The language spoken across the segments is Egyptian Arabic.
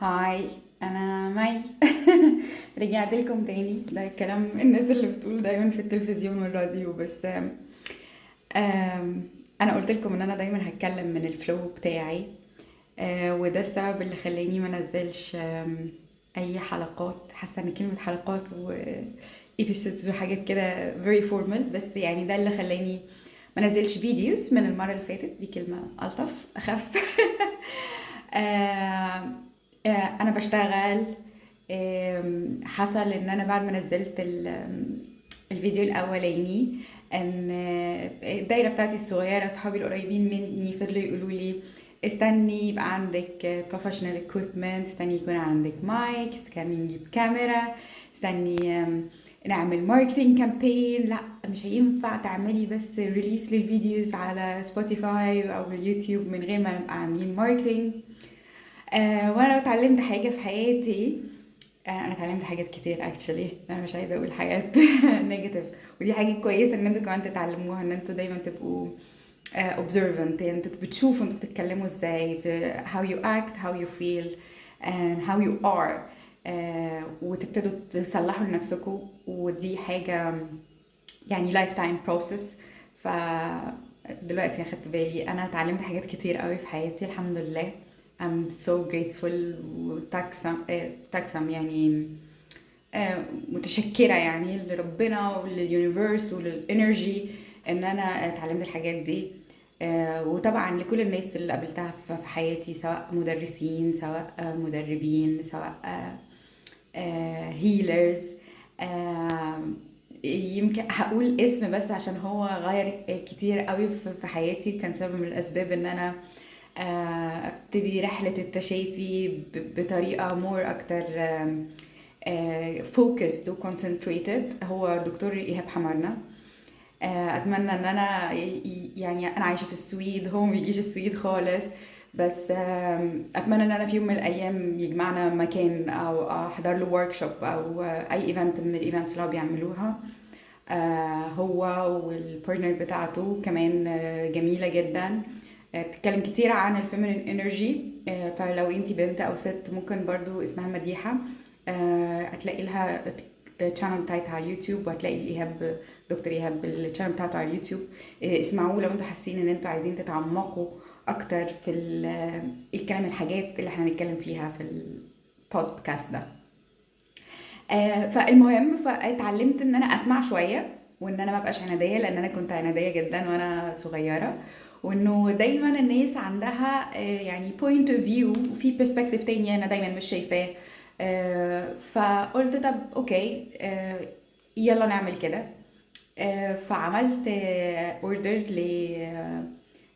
Hi، انا مي. رجعت لكم تاني. ده كلام الناس اللي بتقول دايما في التلفزيون والراديو، بس آم آم انا قلت لكم ان انا دايما هتكلم من ال flow بتاعي، وده السبب اللي خلاني ما نزلش اي حلقات. حاسه ان كلمة حلقات و episodes وحاجات كده very formal، بس ده اللي خلاني ما نزلش videos من المرة اللي فاتت. دي كلمة الطف اخف. انا بشتغل. حصل ان انا بعد ما نزلت الفيديو الاولاني ان الدايرة بتاعتي الصغيرة، اصحابي القريبين مني، فضلوا يقولوا لي استني يبقى عندك professional equipment، استني يكون عندك مايك، استني نجيب كاميرا، استني نعمل marketing campaign. لا مش هينفع تعملي بس release لل videos على سبوتيفاي او اليوتيوب من غير ما نبقى عاملين marketing. وانا لو اتعلمت حاجة في حياتي، انا اتعلمت حاجات كتير actually، انا مش عايزه اقول حاجات negative، ودي حاجة كويسة ان انتوا كمان تتعلموها، ان انتوا دايما تبقوا observant، يعني انتوا بتشوفوا انتوا بتتكلموا ازاي، how you act، how you feel and how you are، وتبتدوا تصلحوا لنفسكم، ودي حاجة lifetime process. ف دلوقتي اخدت بالي انا اتعلمت حاجات كتير قوي في حياتي الحمد لله. I'm so grateful وتاكسم متشكرة لربنا ولل universe ولل energy ان انا اتعلمت الحاجات دي. وطبعا لكل الناس اللي قابلتها في حياتي، سواء مدرسين، سواء مدربين، سواء healers. يمكن هقول اسم بس عشان هو غير كتير قوي في حياتي، كان سبب من الاسباب ان انا ابتدي رحلة التشافي بطريقة more اكتر، focused و concentrated. هو دكتور ايهاب حمارنة. اتمنى ان انا انا عايشة في السويد، هو ما بيجيش السويد خالص، بس اتمنى ان انا في يوم من الايام يجمعنا مكان او احضر له workshop او اي event من ال events اللي هو بيعملوها. هو وال partner بتاعته كمان، جميلة جدا، بتتكلم كتير عن ال feminine energy. فلو انتي بنت او ست ممكن برضو اسمها مديحة، هتلاقي لها channel بتاعتها على اليوتيوب، وهتلاقي دكتور ايهاب ال channel بتاعته على اليوتيوب. اسمعوه لو انتوا حاسين ان انتوا عايزين تتعمقوا اكتر في الكلام، الحاجات اللي احنا هنتكلم فيها في البودكاست ده. فالمهم فاتعلمت ان انا اسمع شوية، وان انا ما بقاش عنادية، لان انا كنت عنادية جدا وانا صغيرة، وانه دايما الناس عندها point of view وفي perspective تانية انا دايما مش شايفاه. فقلت طب okay، يلا نعمل كده. فعملت order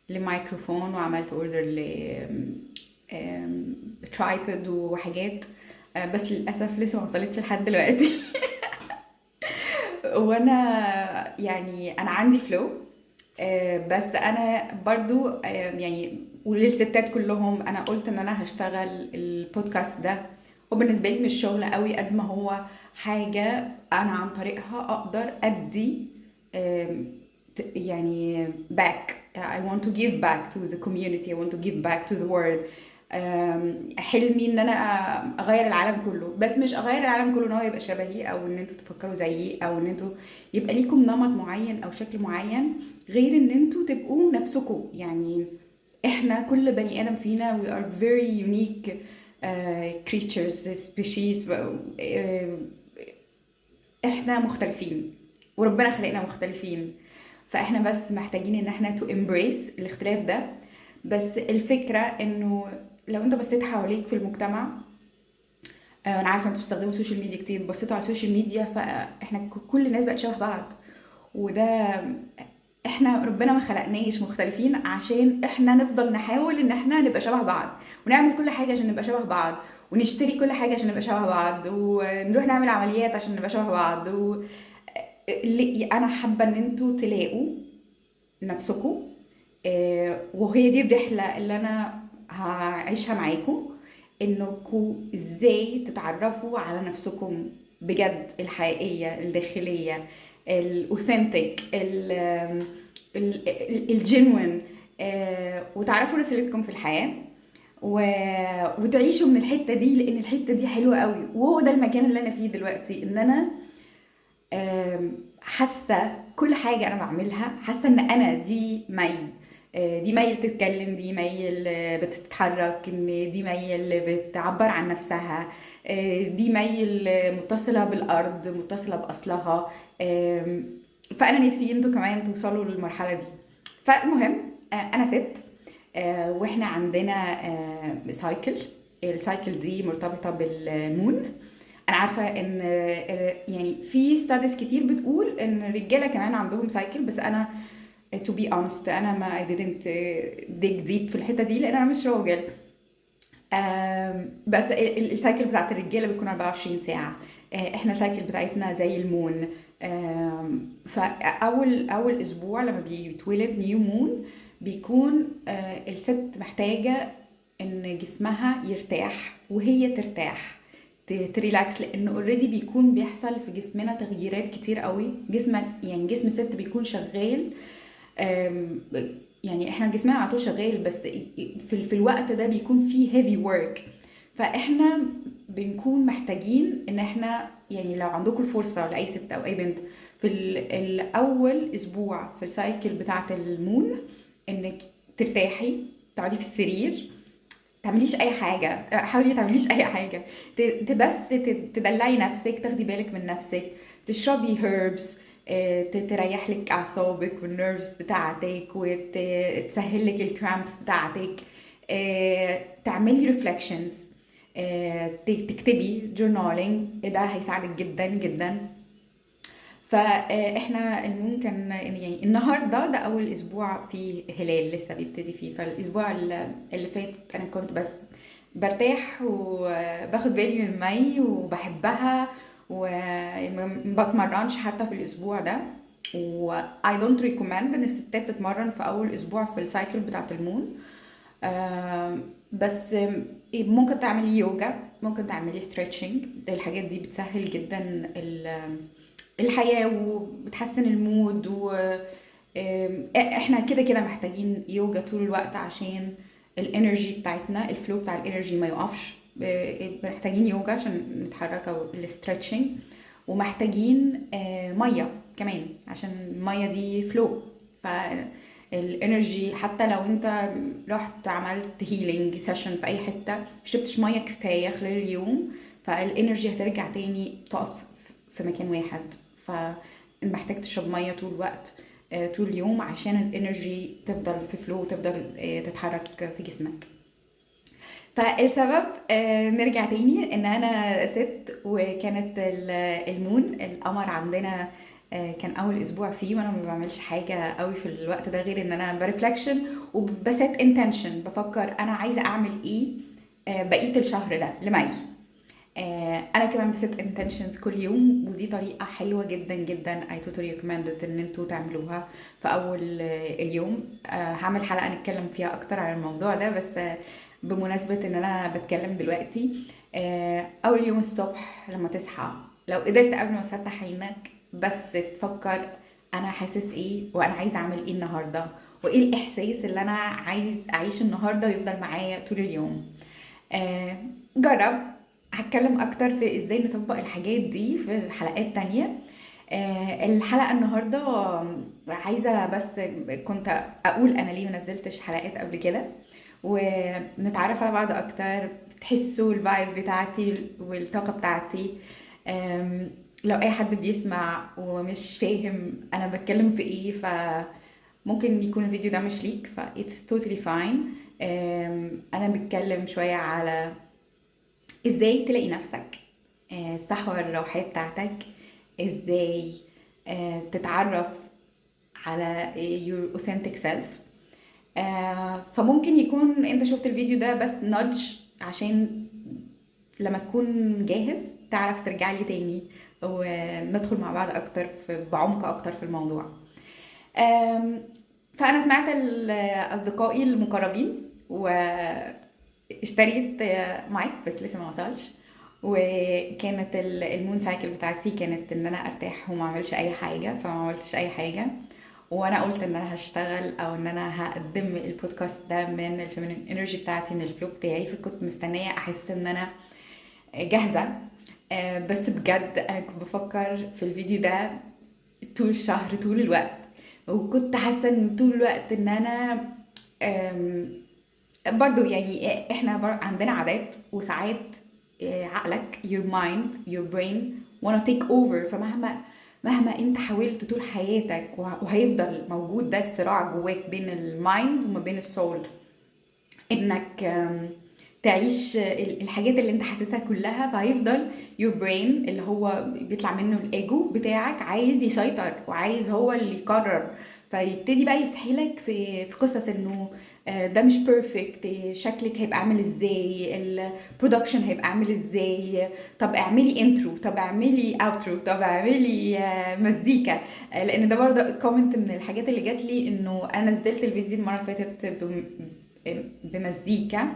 لمايكروفون، وعملت order ل، tripod وحاجات، بس للأسف لسه ما وصلتش لحد دلوقتي. وانا انا عندي flow، بس انا برضو، وللستات كلهم انا قلت ان انا هشتغل البودكاست ده، وبالنسبة لي مش شغل قوي قد ما هو حاجة انا عن طريقها اقدر ادي، back. I want to give back to the community, I want to give back to the world. حلمي ان انا اغير العالم كله، بس مش اغير العالم كله ان هو يبقى شبهي او ان انتوا تفكروا زيي او ان انتوا يبقى ليكم نمط معين او شكل معين، غير ان انتوا تبقوا نفسكم. احنا كل بني ادم فينا we are very unique، creatures, species، احنا مختلفين وربنا خلقنا مختلفين، فاحنا بس محتاجين ان احنا to embrace الاختلاف ده. بس الفكرة انه لو انت بصيت حواليك في المجتمع، انا عارفة انتوا بتستخدموا السوشيال ميديا كتير، بصيتوا على السوشيال ميديا فاحنا كل الناس بقت شبه بعض، وده احنا ربنا ما خلقناش مختلفين عشان احنا نفضل نحاول ان احنا نبقى شبه بعض، ونعمل كل حاجة عشان نبقى شبه بعض، ونشتري كل حاجة عشان نبقى شبه بعض، ونروح نعمل عمليات عشان نبقى شبه بعض. انا حابة ان انتوا تلاقوا نفسكم، وهي دي الرحلة اللي انا هعيشها معاكم، انكم ازاي تتعرفوا على نفسكم بجد، الحقيقية، الداخلية، ال authentic، ال genuine، وتعرفوا رسالتكم في الحياة. وتعيشوا من الحتة دي، لان الحتة دي حلوة قوي، وهو ده المكان اللي انا فيه دلوقتي، ان انا حاسه كل حاجة انا بعملها، حاسه ان انا دي مي، دي مي بتتكلم، دي مي اللي بتتحرك، ان دي مي اللي بتعبر عن نفسها، دي مي اللي متصلة بالارض، متصلة باصلها. فانا نفسي انتوا كمان توصلوا للمرحلة دي. فالمهم، انا ست، واحنا عندنا cycle. ال cycle دي مرتبطة بال moon. انا عارفه ان يعني في studies كتير بتقول ان الرجالة كمان عندهم cycle، بس انا to be honest انا ما I didn't dig deep في الحتة دي لان انا مش راجل. بس ال cycle بتاعت الرجالة بتكون 24 ساعة، احنا ال cycle بتاعتنا زي ال moon. فاول اسبوع لما بيتولد new moon بيكون الست محتاجه ان جسمها يرتاح وهي ترتاح، ت relax، لانه already بيكون بيحصل في جسمنا تغييرات كتير قوي. جسمك يعني جسم الست بيكون شغال، يعني احنا جسمنا على طول شغال، بس في الوقت ده بيكون فيه heavy work. فاحنا بنكون محتاجين ان احنا يعني لو عندكم الفرصة لاي ست او اي بنت في الاول اسبوع في ال cycle بتاعه ال moon انك ترتاحي، تقعدي في السرير، تعمليش اي حاجة، حاولي ما تعمليش اي حاجة، بس تدلعي نفسك، تاخدي بالك من نفسك، تشربي herbs، تريح لك اعصابك وال nerves بتاعتك، وتسهل لك ال cramps بتاعتك، تعملي reflections، تكتبي journaling، ده هيساعدك جدا جدا. فاحنا ال moon كان يعني النهارده ده اول اسبوع في هلال لسه بيبتدي فيه، فالاسبوع اللي فات انا كنت بس برتاح وباخد بالي من مي وبحبها وما بتمرنش حتى في الاسبوع ده. و I don't recommend ان الستات تتمرن في اول اسبوع في ال cycle بتاعت ال moon، بس ممكن تعملي يوجا، ممكن تعملي stretching، الحاجات دي بتسهل جدا الحياة وبتحسن ال mood. و احنا كده كده محتاجين يوجا طول الوقت عشان ال energy بتاعتنا، ال flow بتاع ال energy ما يقفش. محتاجين يوجا عشان نتحرك او ال stretching، ومحتاجين مية كمان عشان المية دي flow. فال energy حتى لو انت رحت عملت healing session في اي حتة شربتش مية كفاية خلال اليوم، فال energy هترجع تاني تقف في مكان واحد. فمحتاج تشرب مية طول الوقت، طول اليوم، عشان ال energy تفضل في flow وتفضل تتحرك في جسمك. فالسبب نرجع تاني ان انا ست، وكانت ال moon القمر عندنا، كان اول اسبوع فيه، وانا ما بعملش حاجة قوي في الوقت ده غير ان انا ب reflection وب set intention، بفكر انا عايزه اعمل ايه بقية الشهر ده لمي. انا كمان ب set intentions كل يوم، ودي طريقه حلوة جدا جدا، I totally recommend it ان انتوا تعملوها في اول اليوم. هعمل حلقة نتكلم فيها اكتر عن الموضوع ده، بس بمناسبة ان انا بتكلم دلوقتي، اول يوم الصبح لما تصحى لو قدرت قبل ما تفتح عينك بس تفكر انا حاسس ايه وانا عايزه اعمل ايه النهارده، وايه الاحساس اللي انا عايز اعيشه النهارده ويفضل معايا طول اليوم. جرب. هتكلم اكتر في ازاي نطبق الحاجات دي في حلقات تانية. الحلقة النهاردة عايزة بس كنت اقول انا ليه ما نزلتش حلقات قبل كده، ونتعرف على بعض اكتر، تحسوا ال vibe بتاعتي والطاقة بتاعتي. لو اي حد بيسمع ومش فاهم انا بتكلم في ايه، فممكن يكون الفيديو ده مش ليك، ف it's totally fine. انا بتكلم شوية على ازاي تلاقي نفسك، الصحوة الروحية بتاعتك، ازاي تتعرف على your authentic self. فممكن يكون انت شفت الفيديو ده بس nudge عشان لما تكون جاهز تعرف ترجع لي تاني وندخل مع بعض اكتر بعمق اكتر في الموضوع. فانا سمعت اصدقائي المقربين واشتريت مايك بس لسه ما وصلش، وكانت ال moon cycle بتاعتي كانت ان انا ارتاح وما اعملش اي حاجة، فما عملتش اي حاجة. وانا قلت ان انا هشتغل او ان انا هقدم البودكاست ده من ال feminine energy بتاعتي، من ال flow بتاعي، فكنت مستنيه احس ان انا جاهزة. بس بجد انا كنت بفكر في الفيديو ده طول الشهر، طول الوقت، وكنت حاسه ان طول الوقت ان انا برضو يعني احنا عندنا عادات، وساعات عقلك your mind your brain wanna take over. فمهما انت حاولت طول حياتك وهيفضل موجود ده الصراع جواك بين ال mind وما بين ال soul، انك تعيش الحاجات اللي انت حاسسها كلها. فهيفضل your brain اللي هو بيطلع منه الايجو بتاعك عايز يسيطر وعايز هو اللي يقرر، فيبتدي بقى يسحلك في قصص انه ده مش perfect، شكلك هيبقى عامل ازاي، ال production هيبقى عامل ازاي، طب اعملي intro، طب اعملي outro، طب اعملي مزيكا. لان ده برضه comment من الحاجات اللي جات لي، انه انا نزلت الفيديو المرة اللي فاتت بمزيكا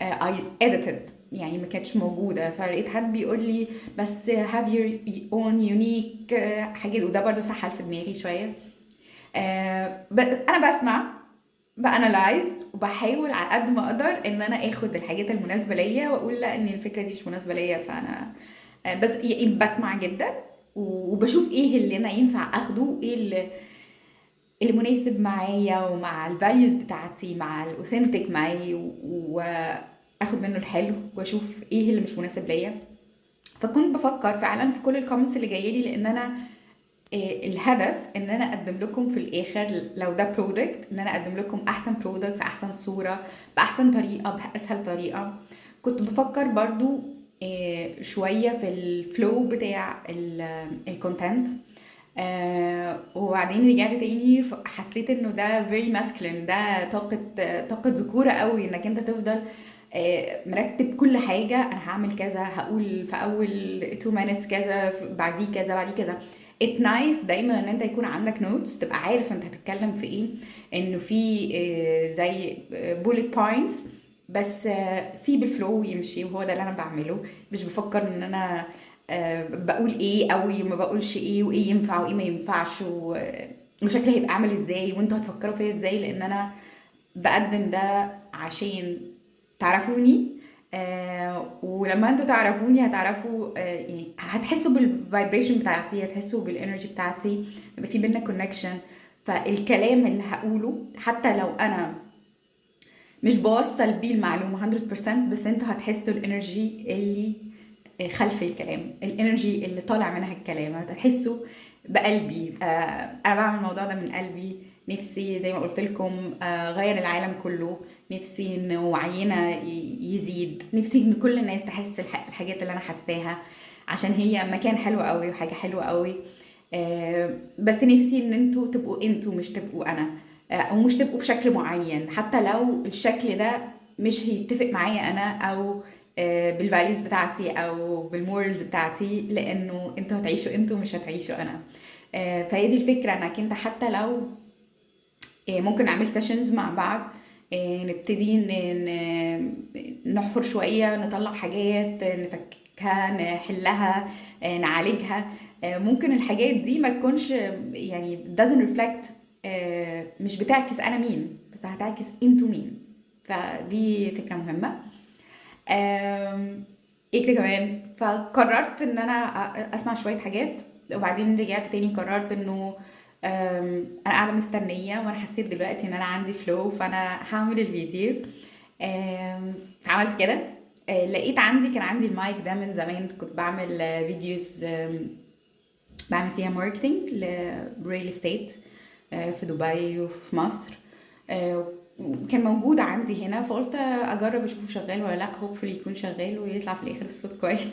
I edited، يعني ما كانتش موجودة، فلقيت حد بيقول لي بس have your own unique حاجات، وده برضه سحل في دماغي شوية. انا بسمع ب analyze وبحاول على قد ما اقدر ان انا اخد الحاجات المناسبة ليا واقول لا ان الفكرة دي مش مناسبة ليا. فانا بس يعني بسمع جدا وبشوف ايه اللي انا ينفع اخده، ايه اللي مناسب معايا ومع ال values بتاعتي، مع ال authentic معايا، واخد منه الحلو واشوف ايه اللي مش مناسب ليا. فكنت بفكر فعلا في كل ال comments اللي جاية لي، لان انا الهدف ان انا اقدم لكم في الاخر لو ده product، ان انا اقدم لكم احسن product في احسن صوره باحسن طريقه باسهل طريقه. كنت بفكر برضو شوية في ال flow بتاع ال content، وبعدين رجعت تاني حسيت انه ده very masculine، ده طاقة ذكوره قوي، انك انت تفضل مرتب كل حاجة، انا هعمل كذا، هقول في اول 2 minutes كذا، بعديه كذا، بعديه كذا. It's nice دايما ان انت يكون عندك notes، تبقى عارف انت هتتكلم في ايه، انه في زي bullet points، بس سيب ال flow يمشي، وهو ده اللي انا بعمله. مش بفكر ان انا بقول ايه قوي وما بقولش ايه، وايه ينفع وايه ما ينفعش، وشكلي هيبقى عامل ازاي، وانتوا هتفكروا فيا ازاي، لان انا بقدم ده عشان تعرفوني. ولما انتوا تعرفوني هتعرفوا، يعني هتحسوا بال vibration بتاعتي، هتحسوا بال energy بتاعتي، يبقى في بينا connection. فالكلام اللي هقوله حتى لو انا مش بوصل بيه المعلومة 100%، بس انتوا هتحسوا ال energy اللي خلف الكلام، ال energy اللي طالع منها الكلام، هتحسوا بقلبي. انا بعمل الموضوع ده من قلبي، نفسي زي ما قلت لكم غير العالم كله، نفسي ان وعينا يزيد، نفسي ان كل الناس تحس الحاجات اللي انا حساها، عشان هي مكان حلو قوي وحاجه حلوة قوي. بس نفسي ان انتوا تبقوا انتوا، مش تبقوا انا، او مش تبقوا بشكل معين، حتى لو الشكل ده مش هيتفق معايا انا، او بال values بتاعتي او بال morals بتاعتي، لانه انتوا هتعيشوا انتوا، مش هتعيشوا انا. فهي دي الفكرة، انك انت حتى لو ممكن نعمل sessions مع بعض، نبتدي نحفر شوية، نطلع حاجات، نفككها، نحلها، نعالجها. ممكن الحاجات دي ما تكونش يعني doesn't reflect، مش بتعكس انا مين، بس هتعكس انتوا مين. فدي فكرة مهمة. ايه كده كمان، فقررت ان انا اسمع شوية حاجات، وبعدين رجعت تاني قررت انه انا قاعدة مستنيه، وانا حسيت دلوقتي ان انا عندي flow، فانا هعمل الفيديو. عملت كده، لقيت كان عندي المايك ده من زمان، كنت بعمل videos، بعمل فيها marketing ل real estate في دبي وفي مصر، كان موجود عندي هنا، فقلت اجرب اشوفه شغال ولا لا، hopefully يكون شغال ويطلع في الاخر الصوت كويس.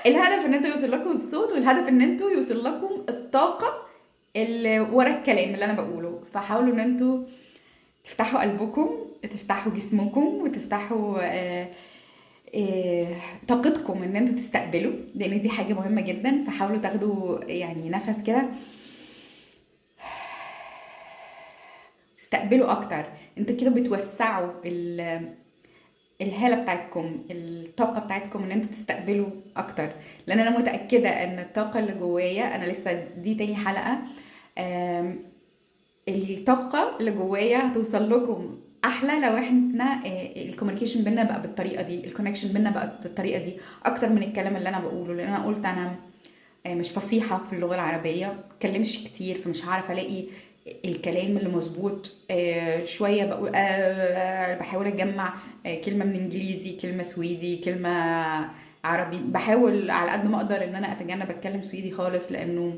الهدف ان انتوا يوصل لكم الصوت، والهدف ان انتوا يوصل لكم الطاقة اللي ورا الكلام اللي انا بقوله. فحاولوا ان انتوا تفتحوا قلبكم، تفتحوا جسمكم، وتفتحوا طاقتكم ان انتوا تستقبلوا، لان دي حاجة مهمة جدا. فحاولوا تاخدوا يعني نفس كده، استقبلوا اكتر. انتوا كده بتوسعوا الهالة بتاعتكم، الطاقة بتاعتكم، ان انتوا تستقبلوا اكتر. لان انا متاكدة ان الطاقة اللي جوايا، انا لسه دي تاني حلقة، الطاقة اللي جوايا هتوصل لكم احلى لو احنا ال communication بينا بقى بالطريقة دي، ال connection بينا بقى بالطريقة دي اكتر من الكلام اللي انا بقوله. لان انا قلت انا مش فصيحة في اللغة العربيه، ما بتكلمش كتير، فمش هعرف الاقي الكلام اللي مظبوط. شوية بقول بحاول اجمع كلمة من انجليزي، كلمة سويدي، كلمة عربي. بحاول على قد ما اقدر ان انا اتجنب اتكلم سويدي خالص، لانه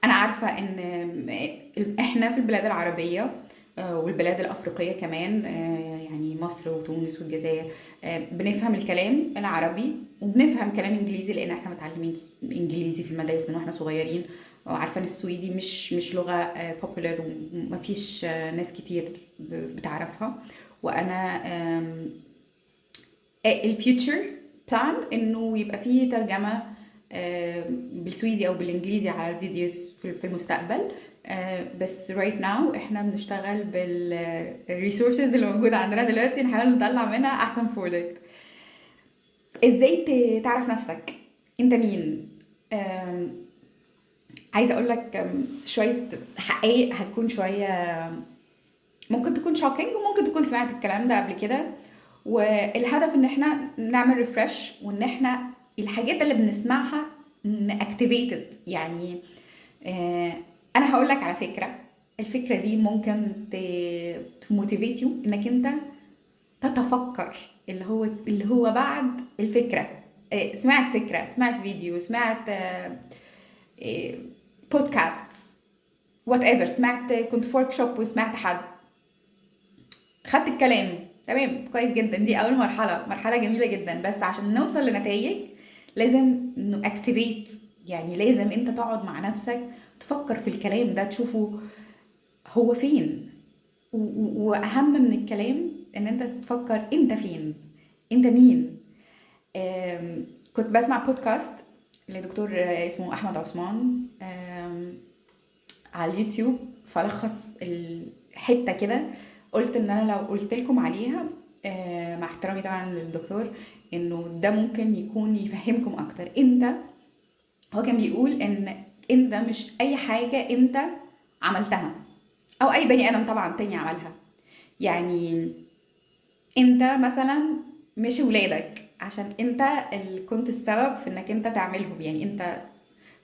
انا عارفه ان احنا في البلاد العربية والبلاد الافريقية كمان، يعني مصر وتونس والجزائر، بنفهم الكلام العربي وبنفهم كلام انجليزي، لان احنا متعلمين انجليزي في المدارس من واحنا صغيرين. وعارفه ان السويدي مش لغة popular ومفيش ناس كتير بتعرفها. وانا ال future plan انه يبقى فيه ترجمه بالسويدي او بالانجليزي على ال videos في المستقبل، بس right now احنا بنشتغل بال resources اللي موجودة عندنا دلوقتي، نحاول نطلع منها احسن product. ازاي تعرف نفسك انت مين؟ عايزه اقول لك شوية حقائق هتكون شوية ممكن تكون shocking، وممكن تكون سمعت الكلام ده قبل كده. والهدف ان احنا نعمل refresh، وان احنا الحاجات اللي بنسمعها ن activate it. يعني انا هقول لك على فكرة، الفكرة دي ممكن ت motivate you انك انت تتفكر اللي هو بعد الفكرة. سمعت فكره، سمعت فيديو، سمعت بودكاست، whatever، سمعت كنت في workshop وسمعت حد، خدت الكلام، تمام، كويس جدا. دي اول مرحله، مرحلة جميلة جدا. بس عشان نوصل لنتائج لازم ن activate، يعني لازم انت تقعد مع نفسك تفكر في الكلام ده، تشوفه هو فين. واهم من الكلام ان انت تفكر انت فين، انت مين. كنت بسمع بودكاست لدكتور اسمه احمد عثمان على اليوتيوب، فلخص الحتة كده. قلت ان انا لو قلت لكم عليها، مع احترامي طبعا للدكتور، انه ده ممكن يكون يفهمكم اكتر. انت هو كان بيقول ان انت مش اي حاجة انت عملتها او اي بني ادم طبعا تاني عملها. يعني انت مثلا مش ولادك عشان انت اللي كنت السبب في انك انت تعملهم، يعني انت،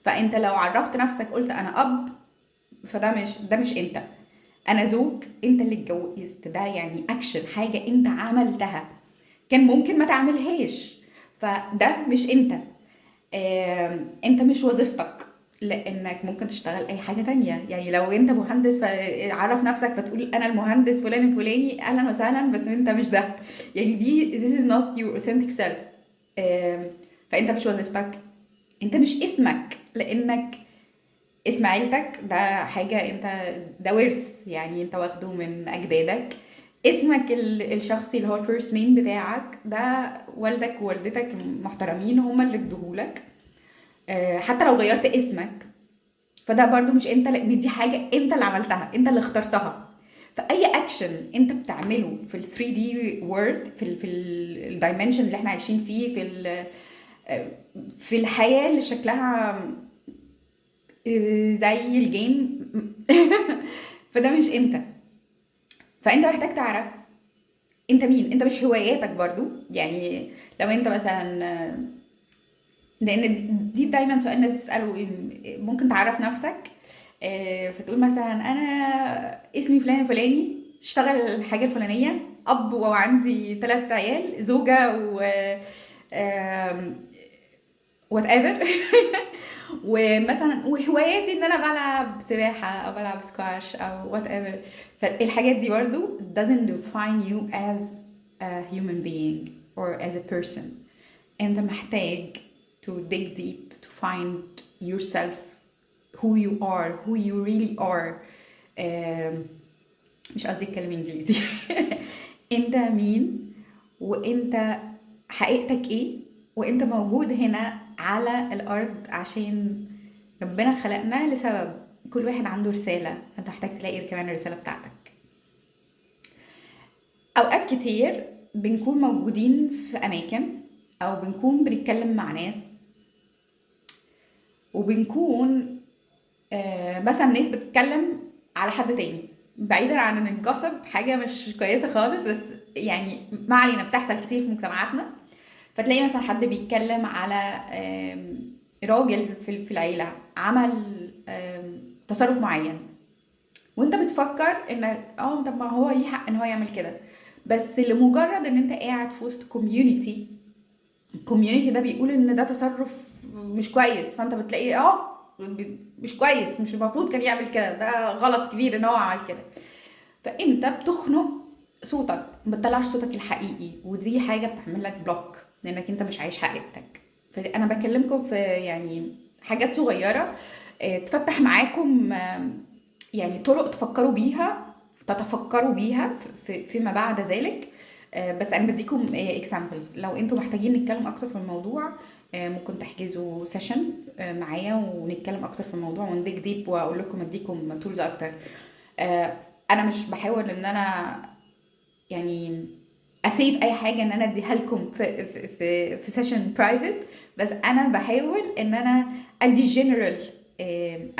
فانت لو عرفت نفسك قلت انا اب، فده مش، ده مش انت. انا زوج، انت اللي اتجوزت، ده يعني اكشن، حاجة انت عملتها، كان ممكن ما تعملهاش، فده مش انت. انت مش وظيفتك، لانك ممكن تشتغل اي حاجة تانية. يعني لو انت مهندس فعرف نفسك فتقول انا المهندس فلان الفلاني، اهلا وسهلا، بس انت مش ده. يعني دي this is not your authentic self. فانت مش وظيفتك، انت مش اسمك، لانك اسم عيلتك ده حاجة انت، ده ورث، يعني انت واخده من اجدادك. اسمك الشخصي اللي هو ال first name بتاعك ده والدك ووالدتك المحترمين هما اللي ادوهولك. حتى لو غيرت اسمك فده برضو مش انت، لان دي حاجة انت اللي عملتها، انت اللي اخترتها. فاي اكشن انت بتعمله في ال 3D world، في ال dimension اللي احنا عايشين فيه، في الحياة اللي شكلها زي ال game، فده مش انت. فانت محتاج تعرف انت مين. انت مش هواياتك برضو. يعني لو انت مثلا، لان دي دايما سؤال الناس بتساله، ممكن تعرف نفسك، فتقول مثلا انا اسمي فلان الفلاني، اشتغل الحاجة الفلانية، اب وعندي 3 عيال، زوجه، و whatever، ومثلا وهواياتي ان انا بلعب سباحة او بلعب سكواش او whatever. فالحاجات دي برضو doesn't define you as a human being or as a person. انت محتاج to dig deep to find yourself, who you are, who you really are. مش قصدي اتكلم انجليزي. انت مين، وانت حقيقتك ايه، وانت موجود هنا على الارض عشان ربنا خلقنا لسبب. كل واحد عنده رسالة، فانت محتاج تلاقي كمان الرسالة بتاعتك. اوقات كتير بنكون موجودين في اماكن او بنكون بنتكلم مع ناس، وبنكون مثلا ناس بتتكلم على حد تاني، بعيدا عن ان ال gossip حاجة مش كويسة خالص، بس يعني ما علينا، بتحصل كتير في مجتمعاتنا. فتلاقي مثلا حد بيتكلم على راجل في العيلة عمل تصرف معين، وانت بتفكر انك طب ما هو ليه حق ان هو يعمل كده، بس لمجرد ان انت قاعد في وسط community، ال community ده بيقول ان ده تصرف مش كويس، فانت بتلاقي مش كويس، مش المفروض كان يعمل كده، ده غلط كبير ان هو عمل كده. فانت بتخنق صوتك، ما بتطلعش صوتك الحقيقي، ودي حاجة بتعمل لك block لانك انت مش عايش حقيقتك. فانا بكلمكم في يعني حاجات صغيرة تفتح معاكم يعني طرق تفكروا بيها، تتفكروا بيها فيما بعد ذلك. بس انا بديكم examples. لو انتم محتاجين نتكلم اكتر في الموضوع، ممكن تحجزوا session معايا ونتكلم اكتر في الموضوع ون dig deep، واقول لكم اديكم tools اكتر. انا مش بحاول ان انا يعني اسيب اي حاجة ان انا اديها لكم في session private، بس انا بحاول ان انا ادي general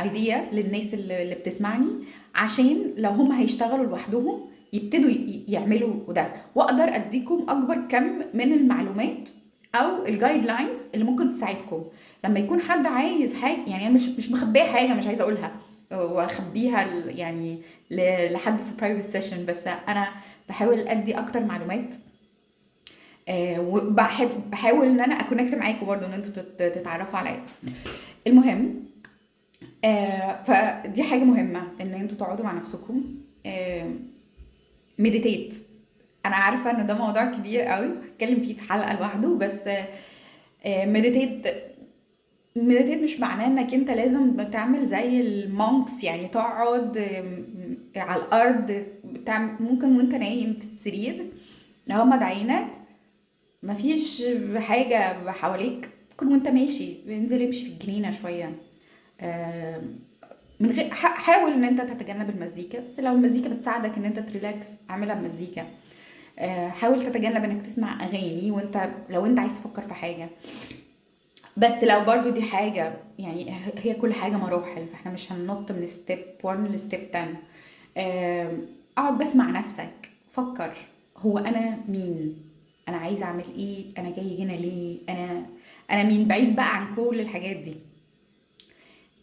idea للناس اللي بتسمعني، عشان لو هم هيشتغلوا لوحدهم يبتدوا يعملوا ده، واقدر اديكم اكبر كم من المعلومات او ال guidelines اللي ممكن تساعدكم لما يكون حد عايز حاجة. يعني انا مش مخبيه حاجة، مش عايزه اقولها واخبيها يعني لحد في private session، بس انا بحاول ادي اكتر معلومات، وبحب بحاول ان انا ا connect معاكم برضو ان انتوا تتعرفوا عليا. المهم، فدي حاجة مهمة ان انتوا تقعدوا مع نفسكم، meditate. انا عارفه ان ده موضوع كبير قوي هتكلم فيه في حلقة لوحده، بس meditate مش معناه انك انت لازم تعمل زي ال monks، يعني تقعد على الارض، ممكن وانت نايم في السرير غمض عينك، مفيش حاجة حواليك، ممكن وانت ماشي انزل امشي في الجنينة شوية، من غير حاول ان انت تتجنب المزيكا، بس لو المزيكا بتساعدك ان انت ت relax اعملها بمزيكا. حاول تتجنب انك تسمع اغاني وانت لو انت عايز تفكر في حاجة، بس لو برضو دي حاجة يعني هي كل حاجة مراحل، فاحنا مش هننط من step 1 ل step 10. اقعد بس مع نفسك، فكر هو انا مين، انا عايز اعمل ايه، انا جاي هنا ليه، انا مين، بعيد بقى عن كل الحاجات دي.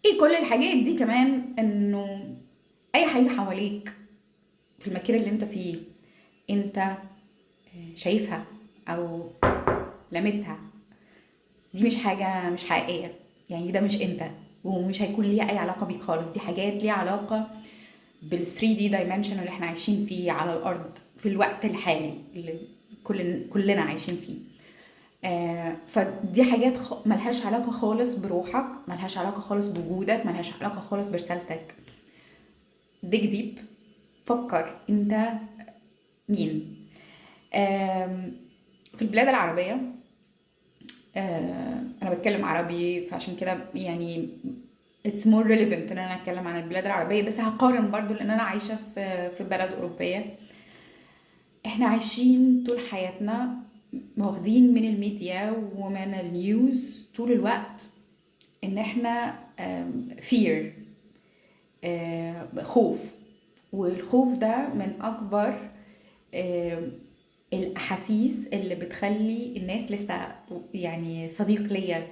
ايه كل الحاجات دي كمان؟ انه اي حاجة حواليك في المكان اللي انت فيه انت شايفها او لامسها، دي مش حاجة مش حقيقية، يعني ده مش انت ومش هيكون ليها اي علاقة بيك خالص. دي حاجات ليها علاقة بال 3D dimension اللي احنا عايشين فيه على الارض في الوقت الحالي اللي كلنا عايشين فيه. فدي حاجات ملهاش علاقة خالص بروحك، ملهاش علاقة خالص بوجودك، ملهاش علاقة خالص برسالتك. dig deep، فكر انت مين. في البلاد العربية، انا بتكلم عربي فعشان كده يعني it's more relevant ان انا اتكلم عن البلاد العربية، بس هقارن برضو لان انا عايشة في بلد اوروبية. احنا عايشين طول حياتنا واخدين من الميديا ومن ال news طول الوقت ان احنا fear، خوف، والخوف ده من اكبر الاحاسيس اللي بتخلي الناس لسه. يعني صديق ليا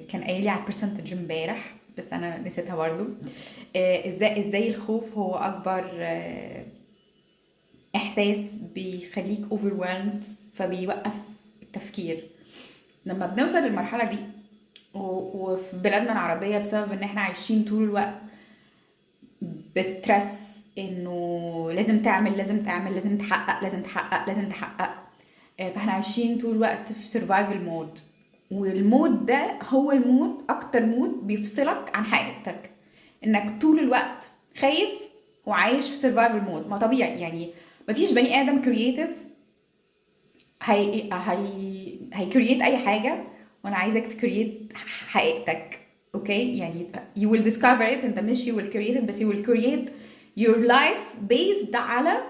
كان قايل لي على ال percentage امبارح بس انا نسيتها برضو، ازاي الخوف هو اكبر احساس بيخليك overwhelmed، فبيوقف التفكير. لما بنوصل للمرحلة دي وفي بلادنا العربية بسبب ان احنا عايشين طول الوقت ب stress انه لازم تعمل لازم تعمل لازم تحقق لازم تحقق لازم تحقق، فاحنا عايشين طول الوقت في survival mode، وال mode ده هو ال mode اكتر mode بيفصلك عن حقيقتك، انك طول الوقت خايف وعايش في survival mode. ما طبيعي يعني مفيش بني ادم creative هي هي هي create اي حاجة، وانا عايزك ت create حقيقتك. okay، يعني you will discover it، انت مش you will create it، بس you will create your life based على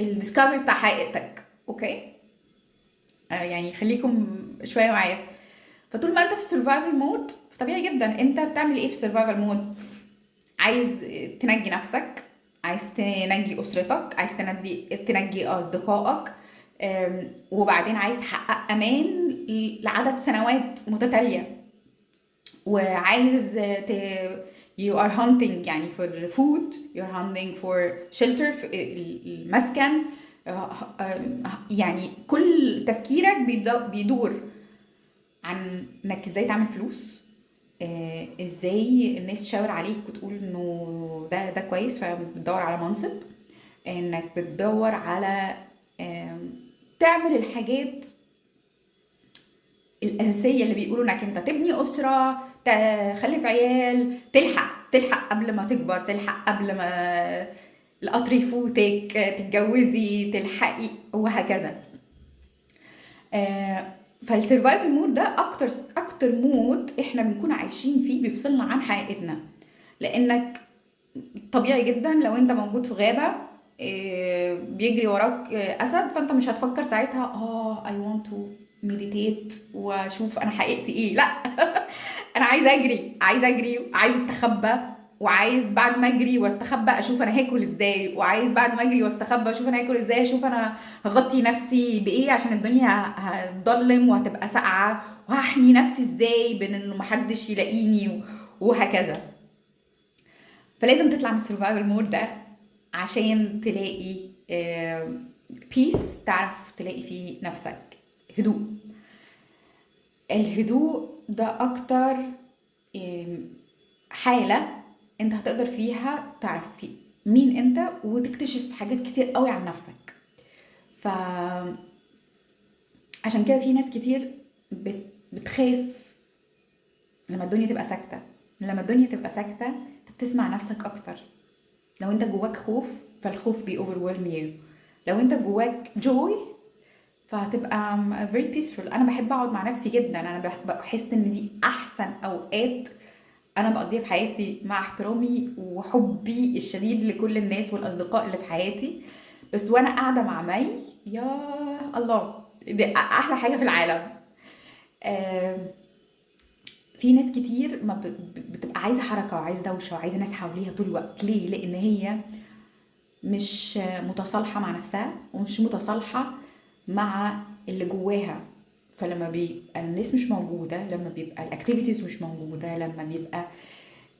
ال discovery بتاع حقيقتك. okay، يعني خليكم شوية معايا. فطول ما انت في survival mode طبيعي جدا. انت بتعمل ايه في survival mode؟ عايز تنجي نفسك، عايز تنجي اسرتك، عايز تنجي اصدقائك، وبعدين عايز تحقق امان لعدد سنوات متتالية، وعايز you are hunting يعني for food، you are hunting for shelter، في المسكن. يعني كل تفكيرك بيدور عن انك ازاي تعمل فلوس، ازاي الناس تشاور عليك وتقول انه ده كويس، فبتدور على منصب، انك بتدور على تعمل الحاجات الأساسية اللي بيقولوا انك انت تبني أسرة، تخلف عيال، تلحق قبل ما تكبر، تلحق قبل ما القطر يفوتك، تتجوزي، تلحقي، وهكذا. فال survival mode ده اكتر mode احنا بنكون عايشين فيه، بيفصلنا عن حقيقتنا. لانك طبيعي جدا لو انت موجود في غابة، بيجري وراك اسد، فانت مش هتفكر ساعتها I want to meditate واشوف انا حقيقتي ايه. لا انا عايز اجري، عايز اجري، عايز استخبى، وعايز بعد ما اجري واستخبى اشوف انا هاكل ازاي، وعايز بعد ما اجري واستخبى اشوف انا هاكل ازاي، اشوف انا هغطي نفسي بايه عشان الدنيا هتضلم وهتبقى ساقعه، وهحمي نفسي ازاي بان انه محدش يلاقيني وهكذا. فلازم تطلع من ال survival mode ده عشان تلاقي peace، تعرف تلاقي فيه نفسك، هدوء. الهدوء ده اكتر حالة انت هتقدر فيها تعرف فيه مين انت وتكتشف حاجات كتير قوي عن نفسك. عشان كده في ناس كتير بتخاف لما الدنيا تبقى ساكتة. لما الدنيا تبقى ساكتة انت بتسمع نفسك اكتر. لو انت جواك خوف فالخوف بي overwhelm you، لو انت جواك joy فهتبقى very peaceful. انا بحب اقعد مع نفسي جدا، انا بحس ان دي احسن اوقات انا بقضيها في حياتي، مع احترامي وحبي الشديد لكل الناس والاصدقاء اللي في حياتي، بس وانا قاعدة مع مي يا الله دي احلى حاجة في العالم. في ناس كتير ما بتبقى عايزه حركة وعايزه دوشه وعايزه ناس حواليها طول الوقت. ليه؟ لان هي مش متصالحه مع نفسها ومش متصالحه مع اللي جواها. فلما بيبقى الناس مش موجودة، لما بيبقى ال activities مش موجودة، لما بيبقى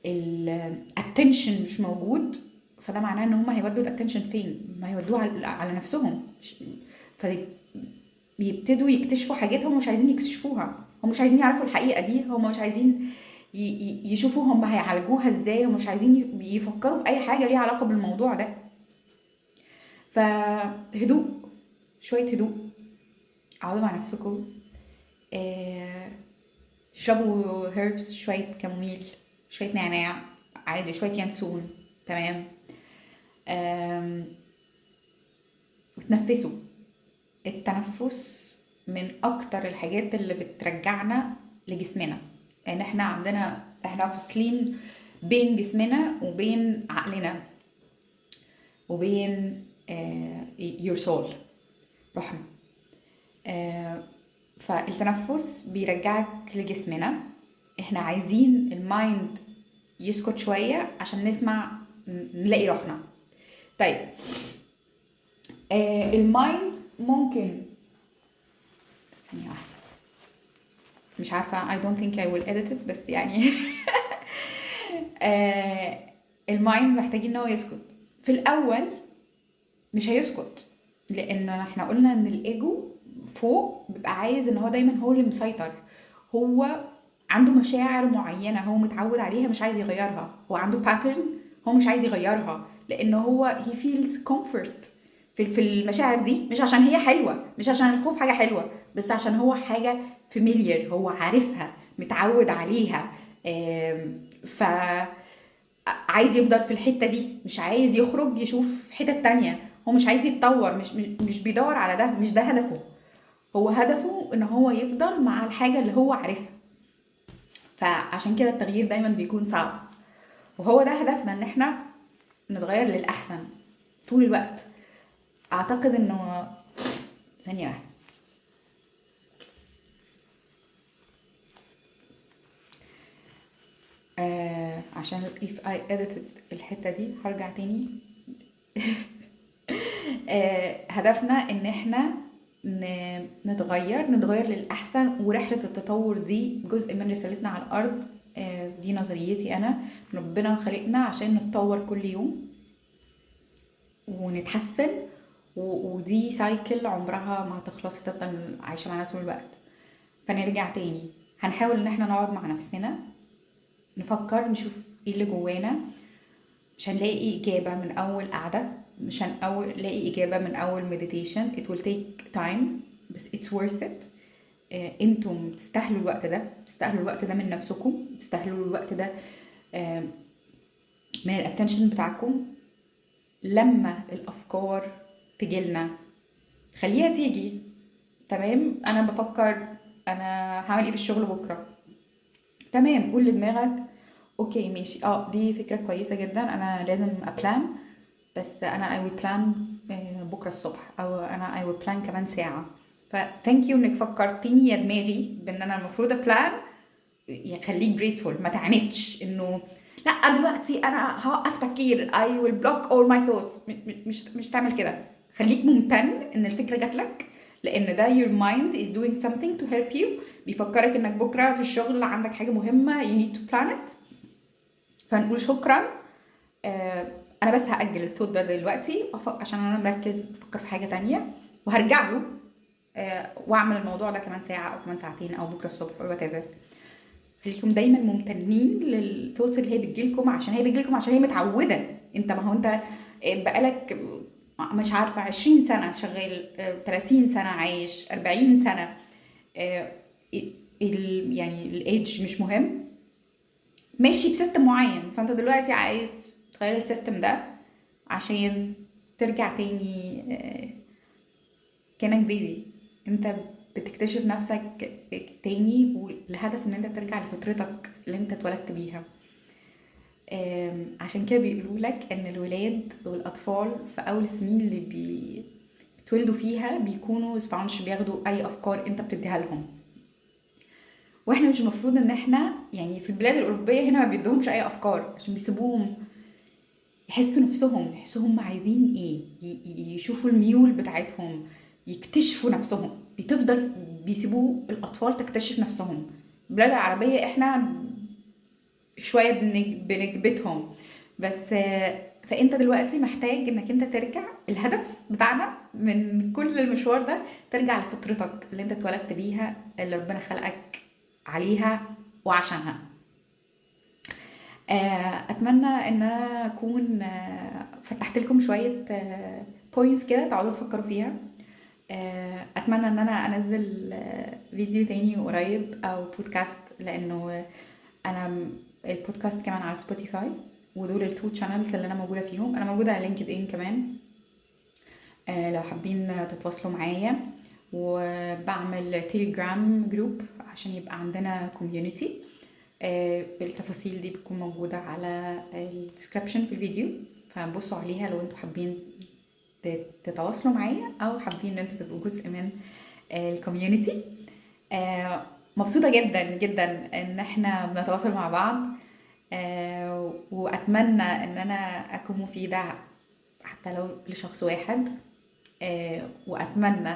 ال attention مش موجود، فده معناه ان هم هيودوا ال attention فين؟ ما هيودوه على نفسهم. فبيبتدوا يكتشفوا حاجات هم مش عايزين يكتشفوها، هم مش عايزين يعرفوا الحقيقة دي، هم مش عايزين يشوفوا هم هيعالجوها ازاي، هم مش عايزين يفكروا في اي حاجة ليها علاقة بالموضوع ده. فهدوء، شوية هدوء، اقعدوا مع نفسكم، اشربوا herbs، شوية chamomile، شوية نعناع عادي، شوية ينسون، تمام، وتنفسوا. التنفس من اكتر الحاجات اللي بترجعنا لجسمنا، لان احنا احنا فاصلين بين جسمنا وبين عقلنا وبين your soul، روحنا. فالتنفس بيرجعك لجسمنا. احنا عايزين ال mind يسكت شوية عشان نسمع، نلاقي روحنا. طيب، ال mind ممكن، ثانية واحدة، مش عارفة، I don't think I will edit it، بس يعني ال mind محتاجين ان هو يسكت. في الأول مش هيسكت، لأن احنا قلنا ان الإيجو فوق بيبقى عايز ان هو دايما هو اللي مسيطر، هو عنده مشاعر معينة هو متعود عليها مش عايز يغيرها، هو عنده pattern هو مش عايز يغيرها، لأن هو he feels comfort في المشاعر دي، مش عشان هي حلوة، مش عشان الخوف حاجة حلوة، بس عشان هو حاجة familiar، هو عارفها، متعود عليها، ف عايز يفضل في الحتة دي، مش عايز يخرج يشوف حتة تانية، هو مش عايز يتطور، مش بيدور على ده، مش ده هدفه. هو هدفه ان هو يفضل مع الحاجة اللي هو عارفها. فعشان كده التغيير دايما بيكون صعب، وهو ده هدفنا، ان احنا نتغير للأحسن طول الوقت. اعتقد انه ثانية واحدة، عشان if I edited الحتة دي هرجع تاني. هدفنا ان احنا نتغير للأحسن، ورحلة التطور دي جزء من رسالتنا على الأرض. دي نظريتي أنا، ربنا خلقنا عشان نتطور كل يوم ونتحسن، ودي cycle عمرها ما هتخلص، هتفضل عايشة معانا طول الوقت. فنرجع تاني، هنحاول ان احنا نقعد مع نفسنا نفكر، نشوف ايه اللي جوانا. مش هنلاقي إجابة من أول قعدة، مش هنلاقي إجابة من أول meditation، it will take time، بس it's worth it. انتم تستاهلوا الوقت ده، تستاهلوا الوقت ده من نفسكم، تستاهلوا الوقت ده من ال attention بتاعكم. لما الأفكار تجيلنا خليها تيجي، تمام، أنا بفكر أنا هعمل إيه في الشغل بكرة، تمام، قول لدماغك okay ماشي، دي فكرة كويسة جدا، أنا لازم أ plan، بس أنا I will plan بكرة الصبح، أو أنا I will plan كمان ساعة. ف thank you إنك فكرتيني يا دماغي بإن أنا المفروض أ plan. خليك grateful، ما تعنتش إنه لا دلوقتي أنا هوقف تفكير، I will block all my thoughts. مش تعمل كده. خليك ممتن إن الفكرة جات لك، لأن ده your mind is doing something to help you، بيفكرك إنك بكرة في الشغل عندك حاجة مهمة you need to plan it. فنقول شكرا، أنا بس هأجل الثوت ده دلوقتي عشان أنا مركز بفكر في حاجة تانية، وهرجع له، وأعمل الموضوع ده كمان ساعة أو كمان ساعتين أو بكرة الصبح أو whatever. خليكم دايما ممتنين لل thoughts اللي هي بتجيلكم، عشان هي بتجيلكم عشان هي متعودة. انت ما هو انت بقالك مش عارفة 20 سنة شغال، 30 سنة عايش، 40 سنة، الايدج مش مهم، ماشي ب system معين. فانت دلوقتي عايز تغير ال system ده عشان ترجع تاني، كأنك baby، انت بتكتشف نفسك تاني، والهدف ان انت ترجع لفطرتك اللي انت اتولدت بيها. عشان كده بيقولوا لك ان الولاد والاطفال في اول السنين اللي بيتولدوا فيها بيكونوا sponge، بياخدوا اي افكار انت بتديها لهم. واحنا مش المفروض ان احنا، في البلاد الاوروبيه هنا ما بيدوهمش اي افكار، عشان بيسيبوهم يحسوا نفسهم، يحسوا هم عايزين ايه، يشوفوا الميول بتاعتهم، يكتشفوا نفسهم. بتفضل بيسيبوه الاطفال تكتشف نفسهم. البلاد العربيه احنا شويه بنكبتهم بس. فانت دلوقتي محتاج انك انت ترجع، الهدف بتاعنا من كل المشوار ده ترجع لفطرتك اللي انت اتولدت بيها، اللي ربنا خلقك عليها وعشانها. اتمنى ان انا اكون فتحت لكم شويه points كده تقعدوا تفكروا فيها. اتمنى ان انا انزل فيديو تاني قريب او بودكاست، لانه انا البودكاست كمان على سبوتيفاي، ودول ال two channels اللي انا موجوده فيهم. انا موجوده على لينكد ان كمان، لو حابين تتواصلوا معايا. وبعمل تليجرام group عشان يبقى عندنا community. التفاصيل دي بتكون موجودة على ال description في الفيديو، فبصوا عليها لو انتوا حابين تتواصلوا معايا او حابين ان انتوا تبقوا جزء من ال community. مبسوطة جدا جدا ان احنا بنتواصل مع بعض، واتمنى ان انا اكون مفيدة حتى لو لشخص واحد، واتمنى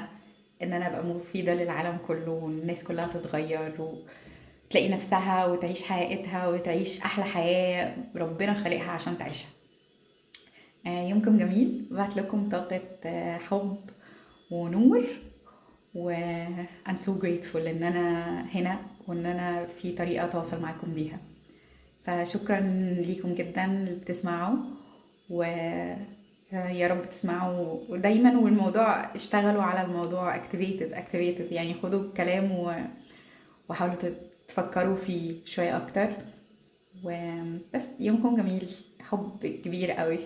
ان انا ابقى مفيدة للعالم كله، والناس كلها تتغير وتلاقي نفسها وتعيش حقيقتها وتعيش احلى حياة ربنا خلقها عشان تعيشها. يومكم جميل، بعت لكم طاقة حب ونور، و I'm so grateful ان انا هنا وان انا في طريقة اتواصل معاكم بيها. فشكرا ليكم جدا اللي بتسمعوا، و يا رب تسمعوا دايما. والموضوع اشتغلوا على الموضوع activated، خدوا الكلام وحاولوا تفكروا فيه شوية اكتر. وبس يومكم جميل، حب كبير قوي.